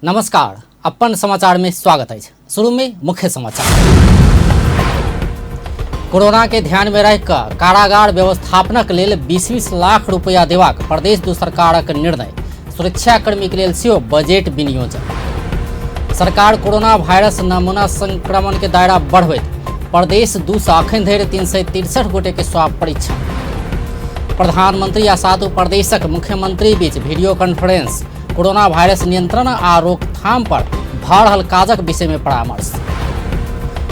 नमस्कार, अपन समाचार में स्वागत है। शुरू में मुख्य समाचार। कोरोना के ध्यान में रख कऽ कारागार व्यवस्थापनक लेल 20-20 लाख रुपया देबाक प्रदेश दू सरकारक निर्णय। सुरक्षाकर्मी के लेल सेहो बजट विनियोजन। सरकार कोरोना वायरस नमूना संक्रमण के दायरा बढ़बैत प्रदेश 2 सँ अखन धरि 363 गोटे के स्वाब परीक्षण। प्रधानमंत्री आ सातु प्रदेशक मुख्यमंत्री बीच वीडियो कॉन्फ्रेंस, कोरोना वायरस नियंत्रण आ रोकथाम पर भऽ रहल काजक विषय में परामर्श।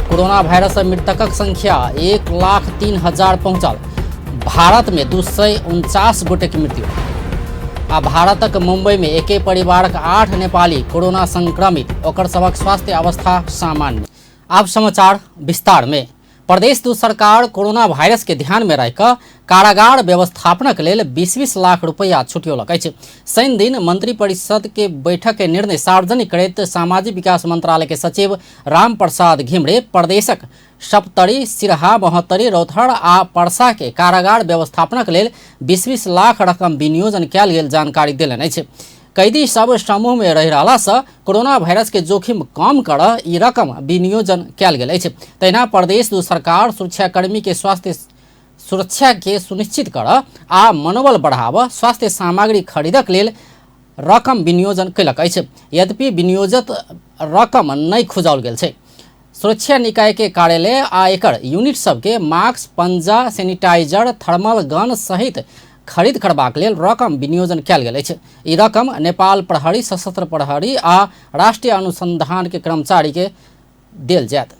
कोरोना वायरस सँ मृतकक संख्या 1,03,000 पहुंचल। भारत में 249 गोटे के मृत्यु। आ भारतक मुंबई में एके परिवारक 8 नेपाली कोरोना संक्रमित, ओकर सभक स्वास्थ्य अवस्था सामान्य। आब समाचार विस्तार में। प्रदेश दू सरकार कोरोना वायरस के ध्यान में राखि कऽ कारागार व्यवस्थापनक लेल 20-20 लाख रुपया छुटियौलक अछि। शनि दिन मंत्रिपरिषद के बैठक के निर्णय सार्वजनिक करैत सामाजिक विकास मंत्रालय के सचिव राम प्रसाद घिमरे प्रदेशक सप्तरी, सिरहा, महोत्तरी, रौतहट आ परसा के कारागार व्यवस्थापनक लेल 20-20 लाख रकम विनियोजन कयल गेल जानकारी देलनि अछि। कैदी सब समूह में रहि रहला सँ कोरोना वायरस के जोखिम कम करऽ ई रकम विनियोजन कयल गेल अछि। तहिना प्रदेश दू सरकार सुरक्षाकर्मी के स्वास्थ्य सुरक्षा के सुनिश्चित करऽ आ मनोबल बढ़ाबऽ स्वास्थ्य सामग्री खरीदक लेल रकम विनियोजन कयलक अछि। यद्यपि विनियोजित रकम नहि खुजाओल गेल छै। सुरक्षा निकाय के कार्यालय आ एकर यूनिट सबके मास्क, पंजा, सैनिटाइजर, थर्मल गन सहित खरीद करबाक लेल रकम विनियोजन कयल गेल अछि। ई रकम नेपाल प्रहरी, सशस्त्र प्रहरी आ राष्ट्रीय अनुसंधान के कर्मचारी के देल जायत।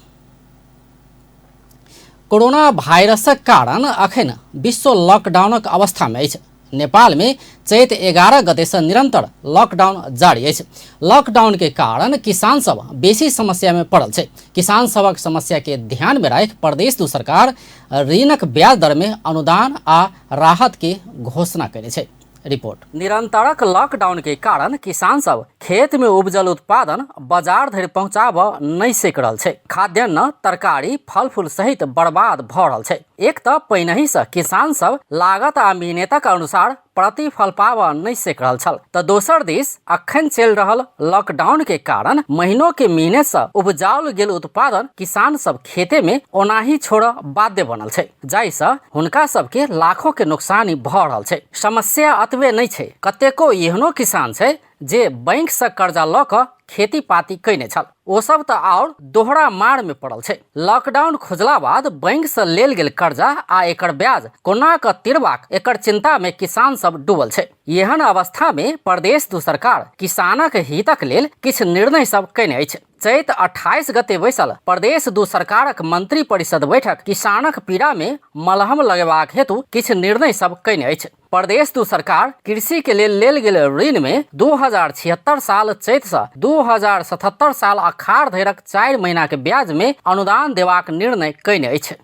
कोरोना वायरसक कारण अखन विश्व लॉकडाउनक अवस्था में अछि। नेपाल में चैत 11 गते से निरंतर लॉकडाउन जारी अछि। लॉकडाउन के कारण किसान सब बेसी समस्या में पड़ल छै। किसान सबक समस्या के ध्यान में राखि प्रदेश दू सरकार ऋणक ब्याज दर में अनुदान आ राहत के घोषणा कयने छै। रिपोर्ट। निरंतरक लॉकडाउन के कारण किसान सब खेत में उपजल उत्पादन बाजार धरि पहुंचाबऽ नहि सकि रहल छै। खाद्यान्न, तरकारी, फल फूल सहित बर्बाद भऽ रहल छै। एक तऽ पहिनहि सँ किसान सब लागत आ मेहनतक अनुसार प्रतिफल पाबऽ नहि सकि रहल छल, तऽ दोसर दिस अखन चलि रहल लॉकडाउन के कारण महीनों के मेहनत सँ उपजाओल गेल उत्पादन किसान सब खेते में ओनाही छोड़ऽ बाध्य बनल छै, जाहि सँ हुनका सबके लाखों के नुकसानी भऽ रहल छै। समस्या अतबे नहि छै, कतेको एहनो किसान छै जे बैंक सँ कर्जा लऽ कऽ खेती पाती कयने छल, ओ सब तऽ आओर दोहरा मार में पड़ल छै। लॉकडाउन खुजला बाद बैंक सँ लेल गेल कर्जा आ एकर ब्याज कोना कऽ तिरबाक एकर चिंता में किसान सब डूबल छै। एहन अवस्था में प्रदेश दू सरकार किसानक हितक लेल किछु निर्णय सब कयने अछि। चैत 28 गते बैसल प्रदेश दू सरकारक मंत्री परिषद बैठक किसानक पीड़ा में मलहम लगेबाक हेतु किछु निर्णय सब कयने अछि। प्रदेश दू सरकार कृषि के लेल लेल गेल ऋण में 2076 साल चैत सँ 2077 साल अखाड़ धरिक 4 महीना के ब्याज में अनुदान देबाक निर्णय कयने अछि।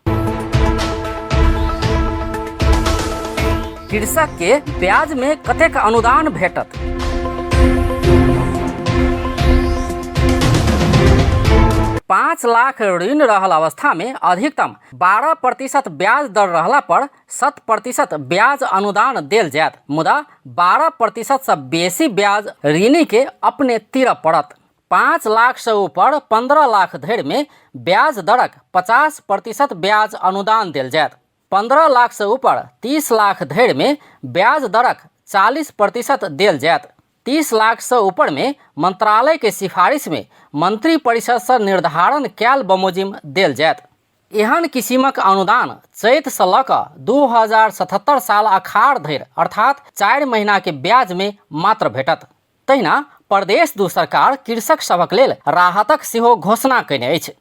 कृषक के ब्याज में कतेक अनुदान भेटत? 5 लाख ऋण रहल अवस्था में अधिकतम 12% ब्याज दर रहला पर 100% ब्याज अनुदान देल जायत, मुदा 12% सँ बेसी ब्याज ऋणी के अपने तीरऽ पड़त। 5 लाख सँ ऊपर 15 लाख धरि में ब्याज दरक 50% ब्याज अनुदान देल जायत। 15 लाख सँ ऊपर 30 लाख धरि में ब्याज दरक 40% देल जायत। 30 लाख सँ ऊपर में मंत्रालय के सिफारिश में मंत्री परिषद सँ निर्धारण कयल बमोजिम देल जायत। एहन किसिमक अनुदान चैत सँ लऽ कऽ 2077 साल अखाड़ धरि अर्थात 4 महीना के ब्याज में मात्र भेटत। तहिना प्रदेश दू सरकार कृषक सभक लेल राहतक सेहो घोषणा कयने अछि।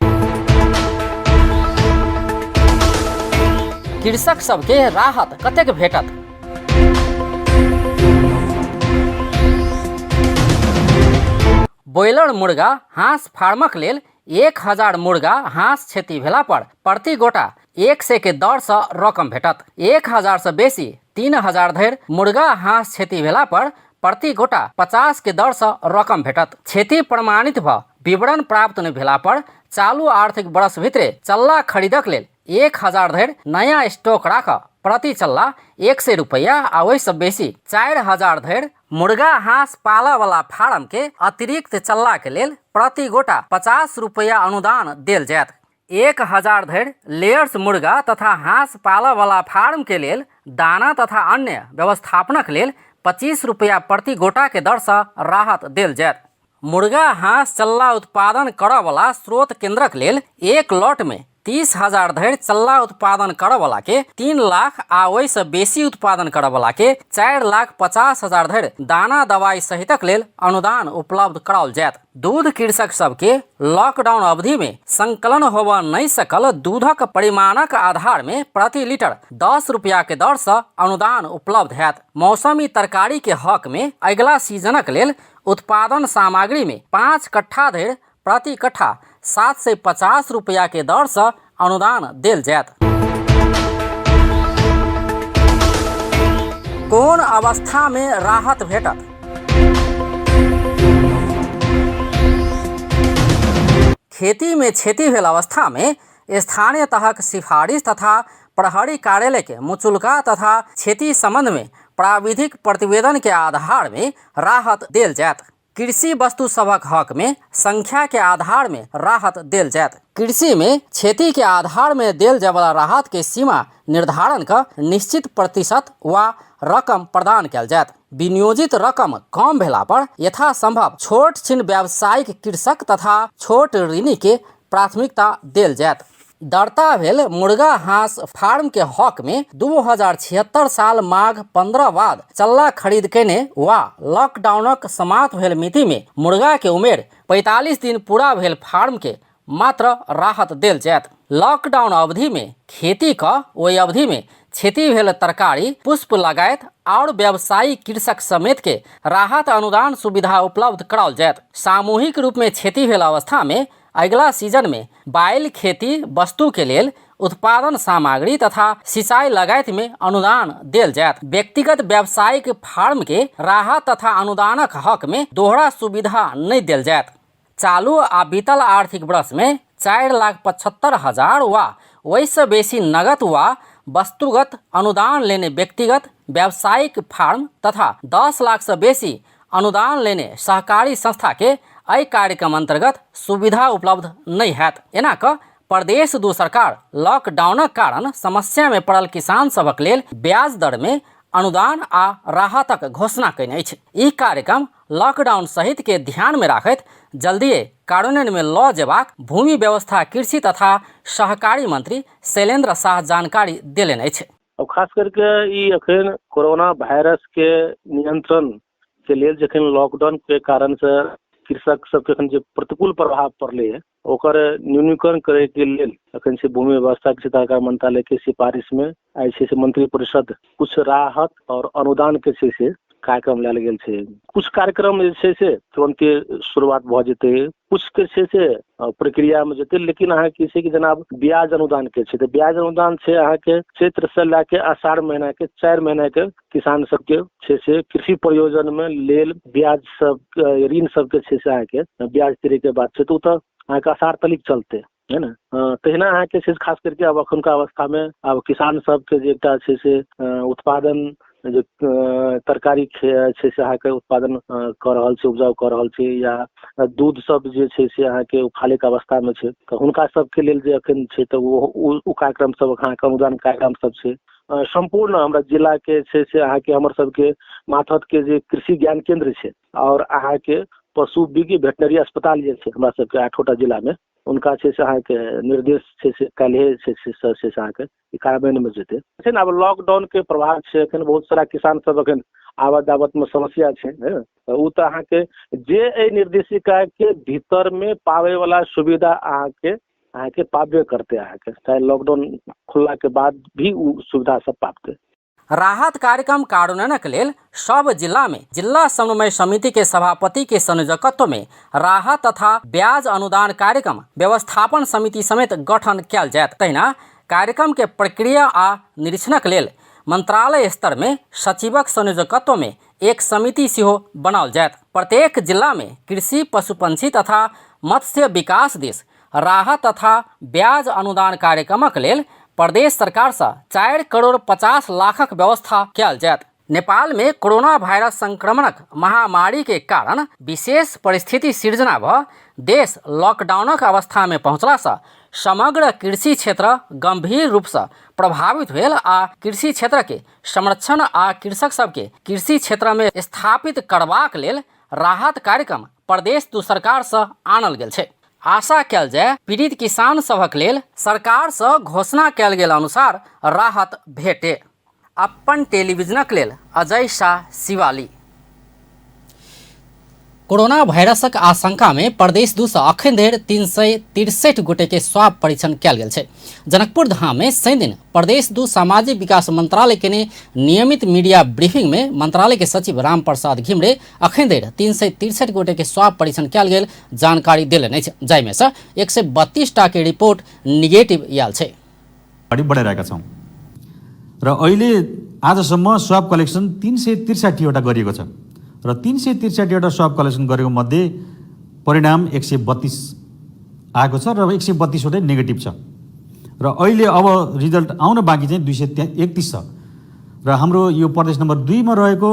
कृषक सबके राहत कतेक भेटत? ब्रॉयलर मुर्गा हाँस फार्मक लेल 1000 मुर्गा हाँस क्षति भेला पर प्रति गोटा 100 के दर सँ रकम भेटत। 1000 सँ बेसी 3000 धरि मुर्गा हाँस क्षति भेला पर प्रति गोटा 50 के दर सँ रकम भेटत। क्षति प्रमाणित भ विवरण प्राप्त नहि भेला पर चालू आर्थिक वर्ष भितरे चल्ला खरीदक लेल 1000 धरि नया स्टॉक राखऽ प्रति चल्ला 100 रुपैआ आ ओहिसँ बेसी 4000 धरि मुर्गा हाँस पालऽवला फार्मके अतिरिक्त चल्लाके लेल प्रति गोटा 50 रुपैआ अनुदान देल जायत। 1000 धरि लेयर्स मुर्गा तथा हाँस पालऽवला फार्मके लेल दाना तथा अन्य व्यवस्थापनक लेल 25 रुपैआ प्रति गोटाके दरसँ राहत देल जायत। मुर्गा हाँस चल्ला उत्पादन करऽवला स्रोत केन्द्रक लेल एक लॉटमे 30,000 धरि चल्ला उत्पादन करऽवलाके 3 लाख आ ओहिसँ बेसी उत्पादन करऽवलाके 4,50,000 धरि दाना दवाई सहितक लेल अनुदान उपलब्ध कराओल जायत। दूध कृषक सबके लॉकडाउन अवधिमे संकलन होबऽ नहि सकल दूधक परिमाणक आधारमे प्रति लीटर 10 रुपैआके दरसँ अनुदान उपलब्ध हैत। मौसमी तरकारीके हकमे अगिला सीजनक लेल उत्पादन सामग्रीमे 5 कट्ठा धरि प्रति कट्ठा 750 रुपैआके दरसँ अनुदान देल जायत। कोन अवस्थामे राहत भेटत? खेतीमे क्षति भेल अवस्थामे स्थानीय तहक सिफारिश तथा प्रहरी कार्यालयके मुचुल्का तथा क्षति सम्बन्धमे प्राविधिक प्रतिवेदनके आधारमे राहत देल जायत। कृषि वस्तु सभक हक में संख्या के आधार में राहत देल जायत। कृषि में क्षति के आधार में देल जायवला राहत के सीमा निर्धारण क निश्चित प्रतिशत वा रकम प्रदान कयल जायत। विनियोजित रकम कम भेला पर यथासंभव छोट छिन व्यावसायिक कृषक तथा छोट ऋणी के प्राथमिकता देल जायत। दर्ता भेल मुर्गा हाँस फार्म के हक में 2076 साल माघ 15 बाद चल्ला खरीद केने वा लॉकडाउनक समाप्त भेल मिति में मुर्गा के उमेर 45 दिन पूरा भेल फार्म के मात्र राहत देल जायत। लॉकडाउन अवधि में खेती क ओहि अवधि में क्षति भेल तरकारी, पुष्प लगायत और व्यवसायी कृषक समेत के राहत अनुदान सुविधा उपलब्ध कराओल जायत। सामूहिक रूप में क्षति भेल अवस्था में अगिला सीजन में बाइल खेती वस्तु के लेल उत्पादन सामग्री तथा सिंचाई लगायत में अनुदान देल जायत। व्यक्तिगत व्यावसायिक फार्म के राहत तथा अनुदानक हक में दोहरा सुविधा नहीं देल जायत। चालू आ बीतल आर्थिक वर्ष में 4,75,000 वा ओहिसँ बेसी नगद वा वस्तुगत अनुदान लेने व्यक्तिगत व्यावसायिक फार्म तथा 10 लाख से बेसी अनुदान लेने सहकारी संस्था के एहि कार्यक्रम अंतर्गत सुविधा उपलब्ध नहि हैत। एना कऽ प्रदेश दू सरकार लॉकडाउनक कारण समस्या में पड़ल किसान सभक लेल ब्याज दर में अनुदान आ राहतक घोषणा कयने अछि। ई कार्यक्रम लॉकडाउन सहित के ध्यान में राखैत जल्दिए कार्यान्वयन में लऽ जेबाक भूमि व्यवस्था कृषि तथा सहकारी मंत्री शैलेंद्र शाह जानकारी देलनि अछि। अब खास करके ई अखन कोरोना वायरस के नियंत्रण के लेल जखन लॉकडाउन के कारण से कृषक सबके अखन जे प्रतिकूल प्रभाव पड़लै है ओकर न्यूनीकरण करे के लेल अखन से भूमि व्यवस्था कृषि सहकार मंत्रालय के सिफारिश में आइ छै से मंत्रिपरिषद कुछ राहत और अनुदान के छै से कार्यक्रम लायल गेल छै। कुछ कार्यक्रम जे छै से तुरन्ते शुरुआत भऽ जेतै, कुछ के छै से प्रक्रिया मे जेतै, लेकिन अहाँके छै कि जेना आब ब्याज अनुदान के छै तऽ ब्याज अनुदान छै अहाँके चैत्र से लए के आषाढ़ महीना के 4 महीना के किसान सबके छै से कृषि प्रयोजन मे लेल ब्याज सब ऋण सबके छै से अहाँके ब्याज तिरै के बात छै तऽ ओ तऽ अहाँके आषाढ़ तलिक चलतै, है ने। तहिना अहाँके छै खास करके आब एखुनका अवस्थामे आब किसान सबके जे एकटा छै से उत्पादन जे तरकारी छै से अहाँके उत्पादन कऽ रहल छै, उपजाउ कऽ रहल छै, या दूध सब जे छै से अहाँके उफालैके अवस्थामे छै तऽ हुनका सबके लेल जे एखन छै तऽ ओ कार्यक्रम सब अहाँके अनुदान कार्यक्रम सब छै। सम्पूर्ण हमरा जिलाके छै से अहाँके हमर सबके माथतके जे कृषि ज्ञान केन्द्र छै आओर अहाँके पशु विज्ञ वेटनरी अस्पताल जे छै हमरा सबके 8 जिलामे उनका छै से अहाँके निर्देश छै से काल्हिए छै से छै से अहाँके ई कार्यान्वयनमे जेतै। छै ने आब लॉकडाउनके प्रभाव छै, एखन बहुत सारा किसान सब एखन आवत जावतमे समस्या छै, है ने, तऽ ओ तऽ अहाँके जे एहि निर्देशिकाके भीतरमे पाबैवला सुविधा अहाँके पाबे करतै, अहाँके चाहे लॉकडाउन खुललाके बाद भी ओ सुविधा सब पाबतै। राहत कार्यक्रम कार्यान्वयनक लेल सब जिला में जिला समन्वय समिति के सभापति के संयोजकत्व में राहत तथा ब्याज अनुदान कार्यक्रम व्यवस्थापन समिति समेत गठन कयल जायत। तहिना कार्यक्रम के प्रक्रिया आ निरीक्षणक लेल मंत्रालय स्तर में सचिवक संयोजकत्व में एक समिति सेहो बनाओल जायत। प्रत्येक जिला में कृषि, पशु पंछी तथा मत्स्य विकास दिस राहत तथा ब्याज अनुदान कार्यक्रमक लेल प्रदेश सरकारसँ 4 करोड़ 50 लाखक व्यवस्था कयल जायत। नेपाल में कोरोना वायरस संक्रमणक महामारी के कारण विशेष परिस्थिति सिर्जना भ देश लॉकडाउनक अवस्था में पहुंचला से समग्र कृषि क्षेत्र गंभीर रूप से प्रभावित भेल आ कृषि क्षेत्र के संरक्षण आ कृषक सबके कृषि क्षेत्र में स्थापित करबाक लेल राहत कार्यक्रम प्रदेश दू सरकार से आनल गेल छै। आशा कयल जाय पीड़ित किसान सभक लेल सरकार से घोषणा कयल गेल अनुसार राहत भेटे। अपन टेलीविजनक लेल अजय शाह, शिवाली। कोरोना वायरसक आशंका में प्रदेश 2 सँ अखन धरि 363 गोटे के स्वाब परीक्षण कयल गेल छै। जनकपुर धाम में शनि दिन प्रदेश 2 सामाजिक विकास मंत्रालय के नियमित मीडिया ब्रीफिंग में मंत्रालय के सचिव राम प्रसाद घिमरे अखन धरि 363 गोटे के स्वाब परीक्षण कयल गेल जानकारी देलनि अछि, जाहिमे सँ 132 टा के रिपोर्ट निगेटिव आयल छै। अगाडि बढाइरहेका छौँ र अहिले आजसम्म स्वाब कलेक्सन 363 वटा गरिएको छ र 363 वटा स्वाब कलेक्सन गरेको मध्ये परिणाम 132 आएको छ र 132 वटै नेगेटिभ छ र अहिले अब रिजल्ट आउन बाँकी चाहिँ 231 छ र हाम्रो यो प्रदेश नम्बर 2 मा रहेको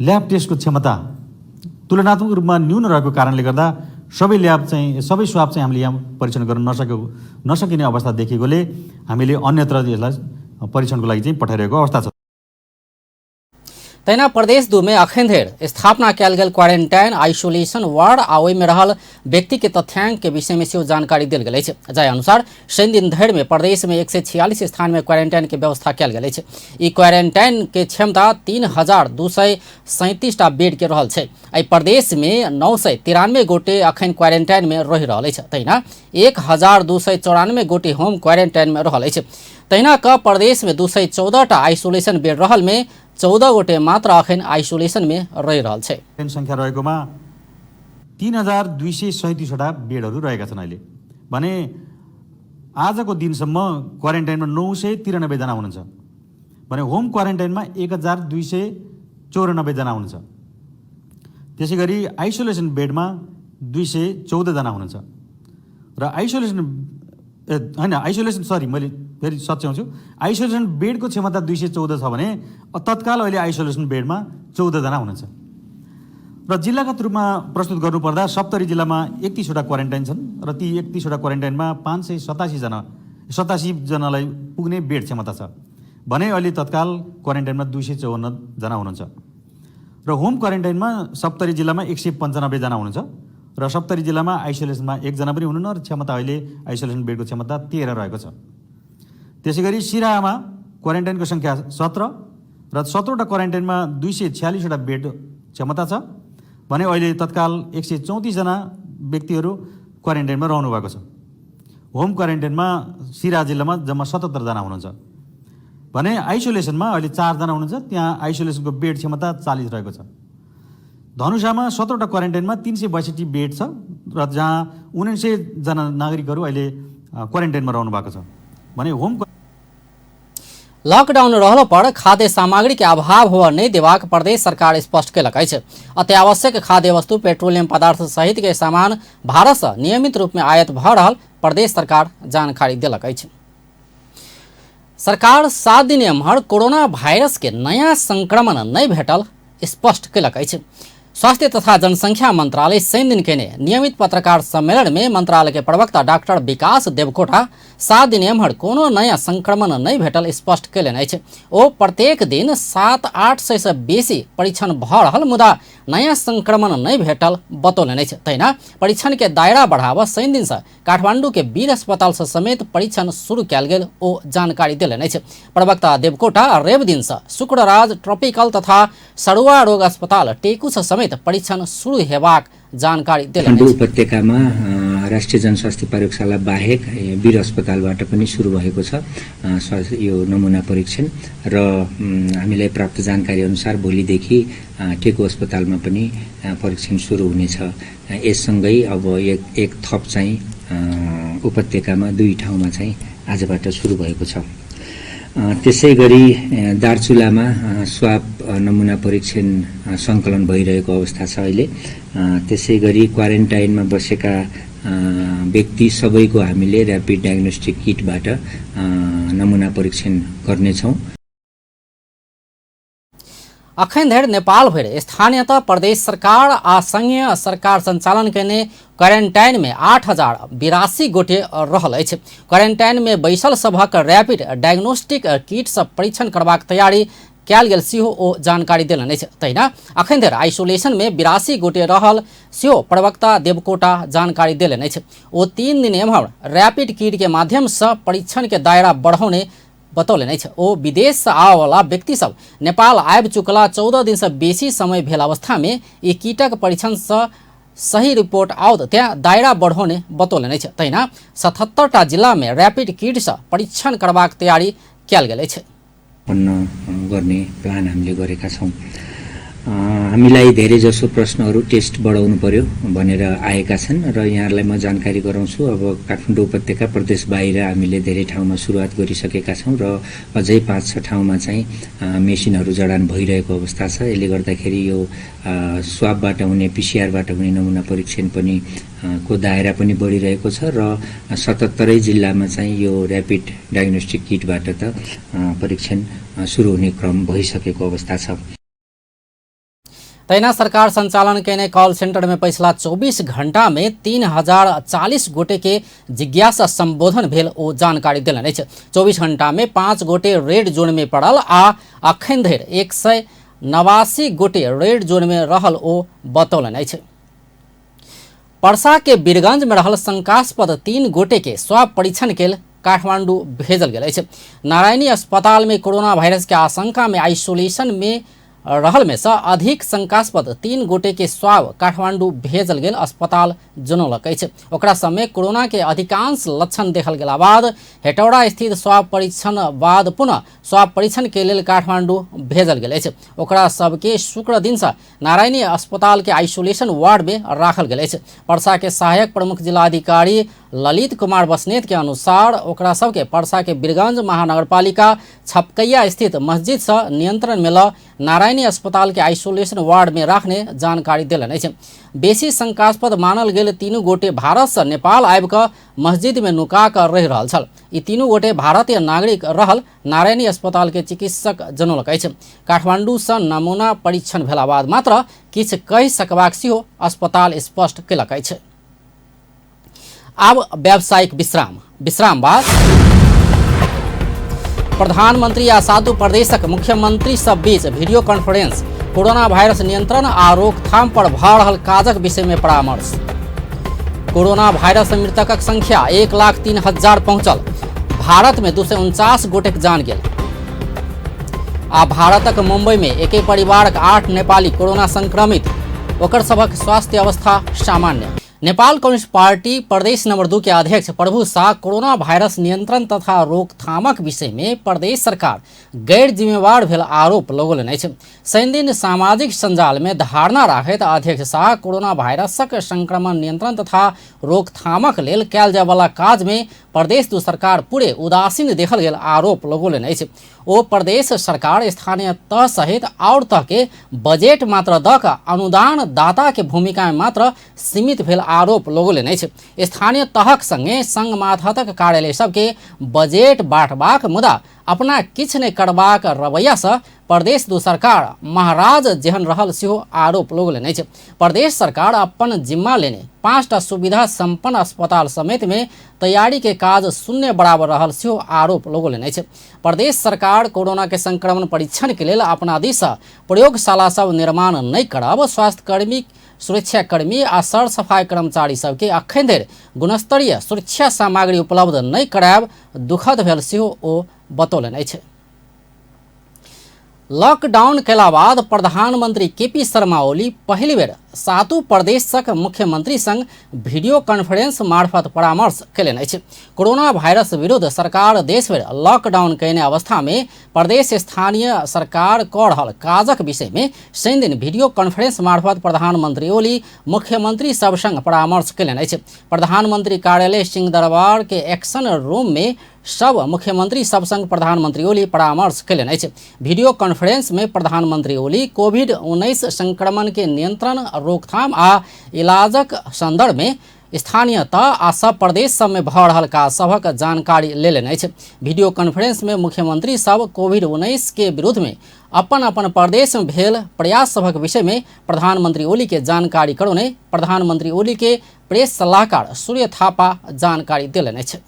ल्याब टेस्टको क्षमता तुलनात्मक रूपमा न्यून रहेको कारणले गर्दा सबै ल्याब चाहिँ सबै स्वाब चाहिँ हामीले यहाँ परीक्षण गर्न नसकिने अवस्था देखिएकोले हामीले अन्यत्र यसलाई परीक्षणको लागि चाहिँ पठाइरहेको अवस्था छ। तहिना प्रदेश 2 में अखन धरि स्थापना कयल गेल क्वारेंटाइन आइसोलेशन वार्ड आ ओहिमे रहल व्यक्ति के तथ्यांक के विषय में सेहो जानकारी देल गेल अछि। जाहि अनुसार शनि दिन धरि में प्रदेश में 146 स्थान में क्वारेंटाइन के व्यवस्था कयल गेल अछि। ई क्वारेंटाइन के क्षमता 3237 टा बेड के रहल छै। एहि प्रदेश में 993 गोटे अखन क्वारेंटाइन में रहि रहल अछि। तहिना 1294 गोटे होम क्वारेंटाइन में रहल अछि। तहिना क प्रदेश में 214 टा आइसोलेशन बेड रहल में 14 गोटे मात्र अखन आइसोलेशन में रहि रहल छै। सङ्ख्या रहेकोमा 3237 वटा बेडहरू रहेका छन् अहिले भने आजको दिनसम्म क्वारेन्टाइनमा 993 जना हुनुहुन्छ भने होम क्वारेन्टाइनमा 1294 जना हुनुहुन्छ। त्यसै गरी आइसोलेसन बेडमा 214 जना हुनुहुन्छ र आइसोलेसन होइन आइसोलेसन सरी मैले फेरि सच्याउँछु, आइसोलेसन बेडको क्षमता 214 छ भने तत्काल अहिले आइसोलेसन बेडमा 14 जना हुनुहुन्छ र जिल्लागत रूपमा प्रस्तुत गर्नुपर्दा सप्तरी जिल्लामा 31 वटा क्वारेन्टाइन छन् र ती 31 वटा क्वारेन्टाइनमा 587 जनालाई पुग्ने बेड क्षमता छ भने अहिले तत्काल क्वारेन्टाइनमा 254 जना हुनुहुन्छ र होम क्वारेन्टाइनमा सप्तरी जिल्लामा 195 जना हुनुहुन्छ र सप्तरी जिल्लामा आइसोलेसनमा 1 जना पनि हुनुहुन्न र क्षमता अहिले आइसोलेसन बेडको क्षमता 13 रहेको छ। त्यसै गरी सिराहामा क्वारेन्टाइनको सङ्ख्या 17 र 17वटा क्वारेन्टाइनमा 246 वटा बेड क्षमता छ भने अहिले तत्काल 134 जना व्यक्तिहरू क्वारेन्टाइनमा रहनु भएको छ। होम क्वारेन्टाइनमा सिराहा जिल्लामा जम्मा 77 जना हुनुहुन्छ भने आइसोलेसनमा अहिले 4 जना हुनुहुन्छ, त्यहाँ आइसोलेसनको बेड क्षमता 40 रहेको छ। धनुषामा 17वटा क्वारेन्टाइनमा 362 बेड छ र जहाँ 79 जना नागरिकहरू अहिले क्वारेन्टाइनमा रहनु भएको छ भने होम लॉकडाउन रहलो पर खाद्य सामग्री के अभाव हुआ नहीं देबाक प्रदेश सरकार स्पष्ट केलक अछि। अत्यावश्यक खाद्य वस्तु, पेट्रोलियम पदार्थ सहित के सामान भारत से नियमित रूप में आयात भ रहल प्रदेश सरकार जानकारी देलक अछि। सरकार 7 दिन एम्हर कोरोना वायरस के नया संक्रमण नहीं भेटल स्पष्ट केलक अछि। स्वास्थ्य तथा जनसंख्या मंत्रालय शनि दिन केने नियमित पत्रकार सम्मेलन में मंत्रालय के प्रवक्ता डॉक्टर विकास देवकोटा 7 दिन एम्हर कोनो नया संक्रमण नहीं भेटल स्पष्ट केलनि अछि। ओ प्रत्येक दिन 700-800 से बेसी परीक्षण भ रहल मुदा नया संक्रमण नहीं भेटल बतौलनि अछि। तहिना परीक्षण के दायरा बढ़ाव शनि दिन से काठमांडू के वीर अस्पताल से समेत परीक्षण शुरू कयल गेल ओ जानकारी देलनि अछि। प्रवक्ता देवकोटा रवि दिन से शुक्रराज ट्रॉपिकल तथा सरुआ रोग अस्पताल टेकू से समेत परीक्षण शुरू हेबाक जानकारी देलनि काठमाडौँ उपत्यकामा राष्ट्रिय जनस्वास्थ्य प्रयोगशाला बाहेक वीर अस्पतालबाट पनि सुरु भएको छ यो नमुना परीक्षण र हामीलाई प्राप्त जानकारी अनुसार भोलिदेखि टेकु अस्पतालमा पनि परीक्षण सुरु हुनेछ। यससँगै अब एक थप चाहिँ उपत्यकामा 2 ठाउँमा चाहिँ आजबाट सुरु भएको छ। त्यसै गरी दार्चुलामा स्वाब नमुना परीक्षण सङ्कलन भइरहेको अवस्था छ अहिले। त्यसै गरी क्वारेन्टाइनमा बसेका व्यक्ति सबैको हामीले ऱ्यापिड डायग्नोस्टिक किटबाट नमुना परीक्षण गर्नेछौँ। अखन धरि नेपाल भरि स्थानीय तह, प्रदेश सरकार आ संघीय सरकार संचालन केने क्वारेंटाइन में 8,082 गोटे रहल अछि। क्वारेंटाइन में बैसल सभक रैपिड डायग्नोस्टिक किट सँ परीक्षण करबाक तैयारी कयल गेल सेहो ओ जानकारी देलनि अछि। तहिना अखन धरि आइसोलेशन में 82 गोटे रहल सेहो प्रवक्ता देवकोटा जानकारी देलनि अछि। ओ 3 दिन एम्हर रैपिड किट के माध्यम सँ परीक्षण के दायरा बढ़ौने बतौलनि अछि। ओ विदेशसँ आबयवला व्यक्ति सब नेपाल आबि चुकला 14 दिनसँ बेसी समय भेल अवस्थामे ई कीटक परीक्षणसँ सही रिपोर्ट आओत तेँ दायरा बढ़ौने बतौलनि अछि। तहिना 77टा जिलामे रैपिड किटसँ परीक्षण करबाक तैयारी कयल गेल अछि। उत्पन्न गर्ने प्लान हामीले गरेका छौँ। हामीलाई धेरैजसो प्रश्नहरू टेस्ट बढाउनु पर्यो भनेर आएका छन् र यहाँहरूलाई म जानकारी गराउँछु। अब काठमाडौँ उपत्यका प्रदेश बाहिर हामीले धेरै ठाउँमा सुरुवात गरिसकेका छौँ र अझै 5-6 ठाउँमा चाहिँ मेसिनहरू जडान भइरहेको अवस्था छ। यसले गर्दाखेरि यो स्वाबबाट हुने, पिसिआरबाट हुने नमुना परीक्षण पनि को दायरा पनि बढिरहेको छ र 77 जिल्लामा चाहिँ यो ऱ्यापिड डायग्नोस्टिक किटबाट त परीक्षण सुरु हुने क्रम भइसकेको अवस्था छ। तहिना सरकार संचालन केने कॉल सेंटर में पछिला 24 घंटा में 3,040 गोटे के जिज्ञासा संबोधन भेल ओ जानकारी देलनि अछि। 24 घंटा में 5 गोटे रेड जोन में पड़ल आ अखन धरि 189 गोटे रेड जोन में रहल ओ बतौलनि अछि। परसा के वीरगंज में रहल शंकास्पद 3 गोटे के स्वाब परीक्षण के काठमांडू भेजल गेल अछि। नारायणी अस्पताल में कोरोना वायरस के आशंका में आइसोलेशन में रहल में से अधिक शंकास्पद 3 गोटे के स्वाब काठमांडू भेजल गेल अस्पताल जनौलक अछि। ओकरा सब में कोरोना के अधिकांश लक्षण देखल गेला बाद हेटौड़ा स्थित स्वाब परीक्षण बाद पुनः स्वाब परीक्षण के लेल काठमांडू भेजल गेल अछि। ओकरा सबके शुक्र दिन से नारायणी अस्पताल के आइसोलेशन वार्ड में राखल गेल अछि। परसा के सहायक प्रमुख जिलाधिकारी ललित कुमार बस्नेत के अनुसार ओकरा सबके परसा के वीरगंज महानगरपालिका छपकैया स्थित मस्जिद से नियंत्रण में ल नारायणी अस्पताल के आइसोलेशन वार्ड में राखने जानकारी देलनि अछि। बेसी शंकास्पद मानल गेल 3 गोटे भारत से नेपाल आबि कऽ मस्जिद में नुका कऽ रहि रहल छल। ई 3 गोटे भारतीय नागरिक रहल नारायणी अस्पताल के चिकित्सक जनौलक अछि। काठमांडू से नमूना परीक्षण भेला बाद मात्र किछु कहि सकबाक सेहो अस्पताल स्पष्ट केलक अछि। आब व्यावसायिक विश्राम। विश्राम बाद प्रधानमंत्री आ सातु प्रदेशक मुख्यमंत्री सब बीच वीडियो कॉन्फ्रेंस, कोरोना वायरस नियंत्रण आ रोकथाम पर भऽ रहल काजक विषय में परामर्श। कोरोना वायरस मृतकक संख्या 1,03,000 पहुंचल। भारत में 249 गोटेक जान गेल। आ भारतक मुंबई में एके परिवारक 8 नेपाली कोरोना संक्रमित, ओकर सभक स्वास्थ्य अवस्था सामान्य। नेपाल कम्युनिस्ट पार्टी प्रदेश नंबर 2 के अध्यक्ष प्रभु शाह कोरोना वायरस नियंत्रण तथा रोकथामक विषय में प्रदेश सरकार गैर जिम्मेवार भेल आरोप लगौलनि अछि। शनिदिन सामाजिक सञ्जाल में धारणा राखैत अध्यक्ष शाह कोरोना वायरसक संक्रमण नियंत्रण तथा रोकथामक लेल कयल जायवला काज में प्रदेश 2 सरकार पूरे उदासीन देखल गेल आरोप लगौलनि अछि। ओ प्रदेश सरकार स्थानीय तह सहित और तह के बजेट मात्र दऽ कऽ अनुदान दाता के भूमिका में मात्र सीमित भेल आरोप लगौलनि अछि। स्थानीय तहक संगे संघ मातहतक कार्यालय सबके बजेट बाँटबाक मुदा अपना किछु नहि करबाक रवैया सँ प्रदेश 2 सरकार महाराज जेहन रहल सेहो आरोप लगौलनि अछि। प्रदेश सरकार अपन जिम्मा लेने 5टा सुविधा संपन्न अस्पताल समेत में तैयारी के काज शून्य बराबर रहल सेहो आरोप लगौलनि अछि। प्रदेश सरकार कोरोना के संक्रमण परीक्षण के लेल अपना दिस प्रयोगशाला सब निर्माण नहि करब, स्वास्थ्यकर्मी, सुरक्षाकर्मी आ सरसफाई कर्मचारी सबके अखन धरि गुणस्तरीय सुरक्षा सामग्री उपलब्ध नहि करायब दुखद भेल सेहो ओ बतौलनि अछि। लॉकडाउन कयला बाद प्रधानमंत्री केपी शर्मा ओली पहिल बेर सातु प्रदेशक मुख्यमंत्री संग वीडियो कॉन्फ्रेंस मार्फत परामर्श कयलनि अछि। कोरोना वायरस विरुद्ध सरकार देश भरि लॉकडाउन कयने अवस्था में प्रदेश स्थानीय सरकार कऽ रहल काजक विषय में शनिदिन वीडियो कॉन्फ्रेंस मार्फत प्रधानमंत्री ओली मुख्यमंत्री सब संग परामर्श कयलनि अछि। प्रधानमंत्री कार्यालय सिंहदरबार के एक्शन रूम में सब मुख्यमंत्री सब संग प्रधानमंत्री ओली परामर्श कयलनि अछि। वीडियो कॉन्फ्रेंस में प्रधानमंत्री ओली कोविड-19 संक्रमण के नियंत्रण, रोकथाम आ इलाजक संदर्भ में स्थानीय तह आ सब प्रदेश सबमे भऽ रहल काज सभक जानकारी लेलनि अछि। वीडियो कॉन्फ्रेंस में मुख्यमंत्री सब कोविड-19 के विरुद्ध में अपन अपन प्रदेश में भेल प्रयास सभक विषय में प्रधानमंत्री ओली के जानकारी करौने प्रधानमंत्री ओली के प्रेस सलाहकार सूर्य थापा जानकारी देलनि अछि।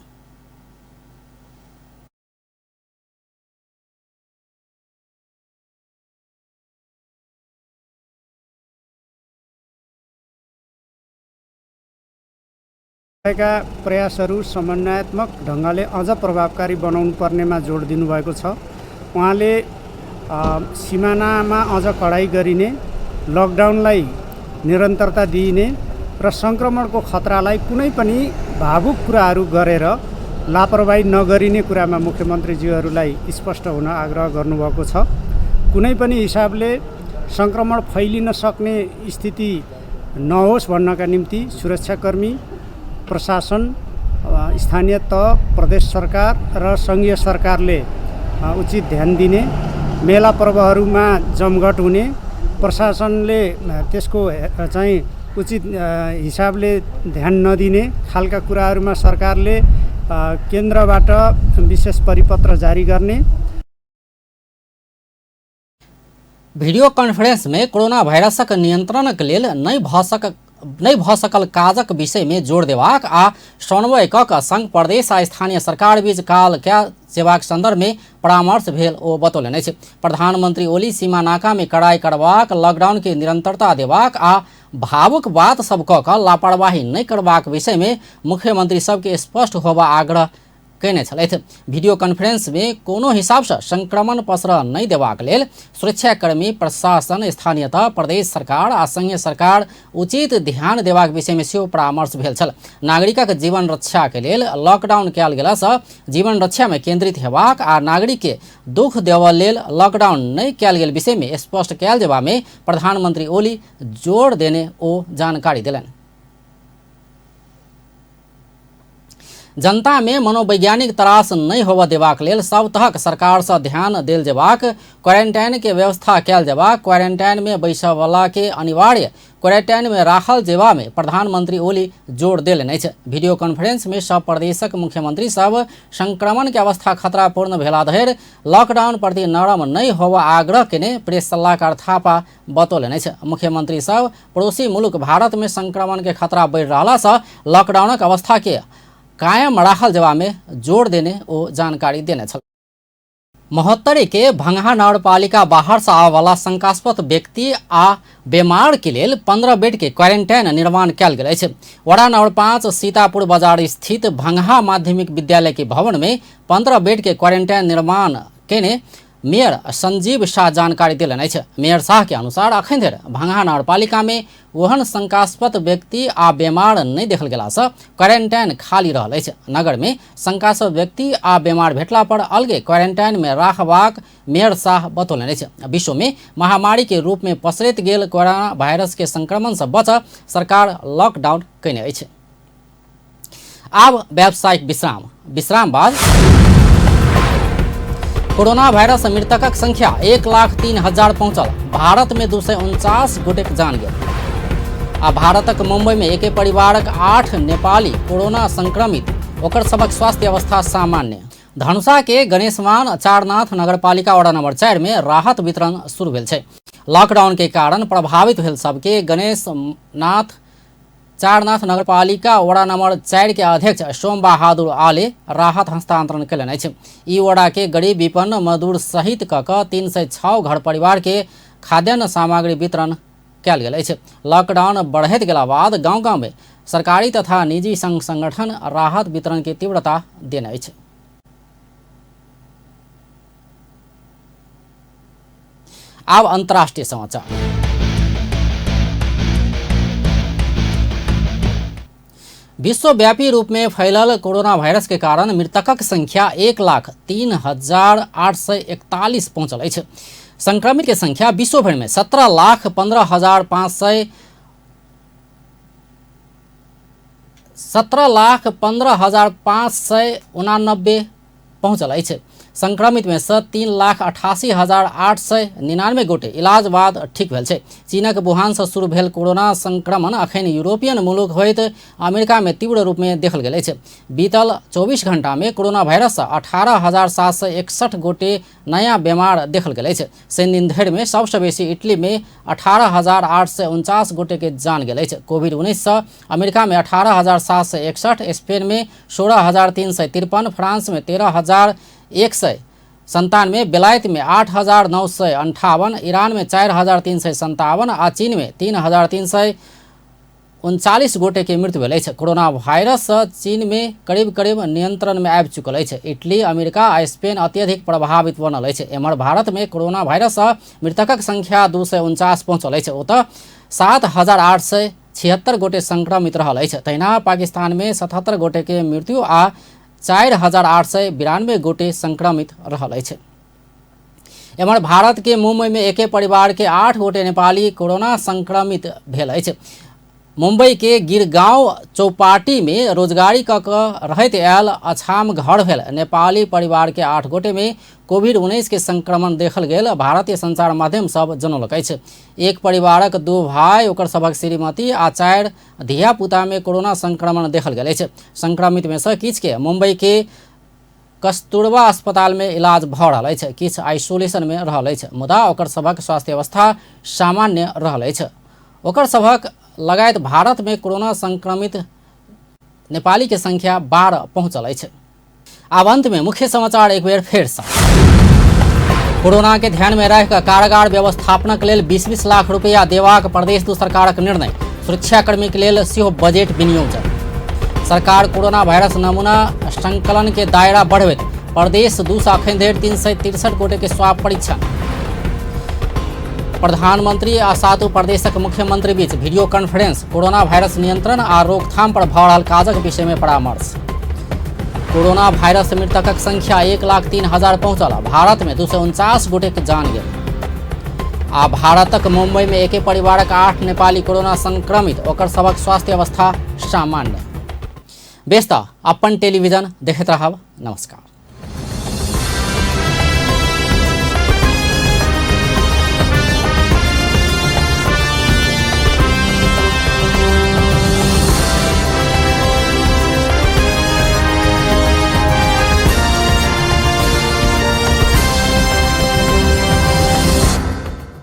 भएका प्रयासहरू समन्वयात्मक ढङ्गले अझ प्रभावकारी बनाउनु पर्नेमा जोड दिनुभएको छ। उहाँले सिमानामा अझ कडाइ गरिने, लकडाउनलाई निरन्तरता दिइने र सङ्क्रमणको खतरालाई कुनै पनि भावुक कुराहरू गरेर लापरवाही नगरिने कुरामा मुख्यमन्त्रीज्यूहरूलाई स्पष्ट हुन आग्रह गर्नुभएको छ। कुनै पनि हिसाबले सङ्क्रमण फैलिन सक्ने स्थिति नहोस् भन्नका निम्ति सुरक्षाकर्मी, प्रशासन, स्थानीय तह, प्रदेश सरकार र सङ्घीय सरकारले उचित ध्यान दिने, मेला पर्वहरूमा जमघट हुने, प्रशासनले त्यसको चाहिँ उचित हिसाबले ध्यान नदिने खालका कुराहरूमा सरकारले केन्द्रबाट विशेष परिपत्र जारी गर्ने। वीडियो कॉन्फ्रेंस में कोरोना वायरसक नियंत्रणक लेल नहि भऽ सकल काजक विषय में जोर देबाक आ समन्वय कऽ कऽ संघ प्रदेश आ स्थानीय सरकार बीच काल कयल जेबाक संदर्भ में परामर्श भेल ओ बतौलनि अछि। प्रधानमंत्री ओली सीमा नाका में कड़ाई करबाक, लॉकडाउन के निरंतरता देबाक आ भावुक बात सब कऽ कऽ लापरवाही नहि करबाक विषय में मुख्यमंत्री सबके स्पष्ट होबा आग्रह कयने छलथि। वीडियो कॉन्फ्रेंस में कोनो हिसाबसँ संक्रमण पसरऽ नहि देबाक लेल सुरक्षाकर्मी, प्रशासन, स्थानीय तह, प्रदेश सरकार आ संघीय सरकार उचित ध्यान देबाक विषय में सेहो परामर्श भेल छल। नागरिकक जीवन रक्षा के लेल लॉकडाउन कयल गेलासँ जीवन रक्षा में केंद्रित हेबाक आ नागरिक के दुख देबऽ लेल लॉकडाउन नहि कयल गेल विषय में स्पष्ट कयल जेबा में प्रधानमंत्री ओली जोर देने ओ जानकारी देलनि। जनता में मनोवैज्ञानिक त्रास नहि होबऽ देबाक लेल सब तहक सरकारसँ ध्यान देल जेबाक, क्वारेंटाइन के व्यवस्था कयल जेबाक, क्वारेंटाइन में बैसयवला के अनिवार्य क्वारेंटाइन में राखल जेबा में प्रधानमंत्री ओली जोर देलनि अछि। वीडियो कॉन्फ्रेंस में सब प्रदेशक मुख्यमंत्री सब संक्रमण के अवस्था खतरापूर्ण भेला धरि लॉकडाउन प्रति नरम नहि होबऽ आग्रह केने प्रेस सलाहकार थापा बतौलनि अछि। मुख्यमंत्री सब पड़ोसी मुल्क भारत में संक्रमण के खतरा बढ़ि रहलासँ लॉकडाउनक अवस्था के कायम राखल जेबा में जोर देने ओ जानकारी देने छल। महोत्तरी के भंगहा नगरपालिका बाहर से आबयवला शंकास्पद व्यक्ति आ बीमार के लेल 15 बेड के क्वारेंटाइन निर्माण कयल गेल अछि। वडा नंबर 5 सीतापुर बाजार स्थित भंगहा माध्यमिक विद्यालय के भवन में 15 बेड के क्वारेंटाइन निर्माण केने मेयर संजीव शाह जानकारी देलनि अछि। मेयर शाह के अनुसार अखन धरि भंगहा नगरपालिका में ओहन शंकास्पद व्यक्ति आ बीमार नहि देखल गेलासँ क्वारेंटाइन खाली रहल अछि। नगर में शंकास्पद व्यक्ति आ बीमार भेटला पर अलगे क्वारेंटाइन में राखबाक मेयर शाह बतौलनि अछि। विश्व में महामारी के रूप में पसरैत गेल कोरोना वायरस के संक्रमण से बचऽ सरकार लॉकडाउन कयने अछि। आब व्यावसायिक विश्राम, विश्राम बाद कोरोना वायरस मृतकक संख्या 1,03,000 पहुंचल। भारत में 249 गोटेक जान गेल। आ भारतक मुंबई में एके परिवारक 8 नेपाली कोरोना संक्रमित, ओकर सबक स्वास्थ्य अवस्था सामान्य। धनुषा के गणेशमान चारनाथ नगरपालिका वार्ड नंबर 4 में राहत वितरण शुरू भेल छै। लॉकडाउन के कारण प्रभावित भेल सबके गणेशनाथ चारनाथ नगरपालिका वडा नंबर 4 के अध्यक्ष सोम बहादुर आले राहत हस्तांतरण कयलनि अछि। ई वडा के गरीब विपन्न मजदूर सहित क कऽ 306 घर परिवार के खाद्यान्न सामग्री वितरण कयल गेल अछि। लॉकडाउन बढ़ैत गेला बाद गांव-गांव में सरकारी तथा निजी संघ संगठन राहत वितरण के तीव्रता देने अछि। आब अंतर्राष्ट्रीय समाचार। विश्वव्यापी रूप में फैलल कोरोना वायरस के कारण मृतकक संख्या 1,03,841 पहुंचल अछि। संक्रमित के संख्या विश्वभर में 17,15,500 17,15,589 पहुंचल अछि। संक्रमित में से 3,88,899 गोटे इलाज बाद ठीक भेल छै। चीनक वुहान से शुरू भेल कोरोना संक्रमण अखन यूरोपियन मुल्क होइत अमेरिका में तीव्र रूप में देखल गेल अछि। बीतल 24 घंटा में कोरोना वायरस से 18,761 गोटे नया बीमार देखल गेल अछि। शनि दिन धरि में सबसँ बेसी इटली में 18,849 गोटे के जान गेल अछि। कोविड-19 से अमेरिका में 18,761, स्पेन में 16,353, फ्रांस में 13,197, बेलायत में 8,958, ईरान में 4,357 आ चीन में 3,339 गोटे के मृत्यु भेल अछि। कोरोना वायरस चीन में करीब करीब नियंत्रण में आबि चुकल अछि। इटली, अमेरिका आ स्पेन अत्यधिक प्रभावित बनल अछि। एम्हर भारत में कोरोना वायरस मृतकक संख्या 249 पहुंचल अछि। ओतऽ 7,876 गोटे संक्रमित रहल अछि। तहिना पाकिस्तान में 77 गोटे के मृत्यु आ 4,892 गोटे संक्रमित रहल अछि। एम्हर भारत के मुंबई में एके परिवार के 8 गोटे नेपाली कोरोना संक्रमित भेल अछि। मुंबई के गिरगांव चौपाटी में रोजगारी क रहैत आयल अछाम घर भेल नेपाली परिवार के 8 गोटे में कोविड-19 के संक्रमण देखल गेल भारतीय संचार माध्यम सब जनौलक अछि। एक परिवारक 2 भाई, ओकर सभक श्रीमती आ 4 धियापुता में कोरोना संक्रमण देखल गेल अछि। संक्रमित में से किछु के मुंबई के कस्तूरबा अस्पताल में इलाज भऽ रहल अछि, किछु आइसोलेशन में रहल अछि, मुदा ओकर सभक स्वास्थ्य अवस्था सामान्य रहल अछि। ओकर सभक लगायत भारत में कोरोना संक्रमित नेपाली के संख्या 12 पहुंचल अछि। आब अंत में मुख्य समाचार एक बेर फेर से। कोरोना के ध्यान में राखि कऽ कारागार व्यवस्थापनक लेल 20-20 लाख रुपया देबाक प्रदेश दू सरकारक निर्णय। सुरक्षाकर्मी के लेल सेहो बजट विनियोजन। सरकार कोरोना वायरस नमूना संकलन के दायरा बढ़बैत प्रदेश 2 सँ अखन धरि 363 गोटे के स्वाब परीक्षण। प्रधानमंत्री आ 7 प्रदेशक मुख्यमंत्री बीच वीडियो कॉन्फ्रेंस, कोरोना वायरस नियंत्रण आ रोकथाम पर भऽ रहल काजक विषय में परामर्श। कोरोना वायरस मृतकक संख्या 1,03,000 पहुंचल, भारत में 249 गोटे के जान गेल। आ भारतक मुंबई में एके परिवारक 8 नेपाली कोरोना संक्रमित, ओकर सभक स्वास्थ्य अवस्था सामान्य। बेस तऽ अपन टेलीविजन देखैत रहब। नमस्कार।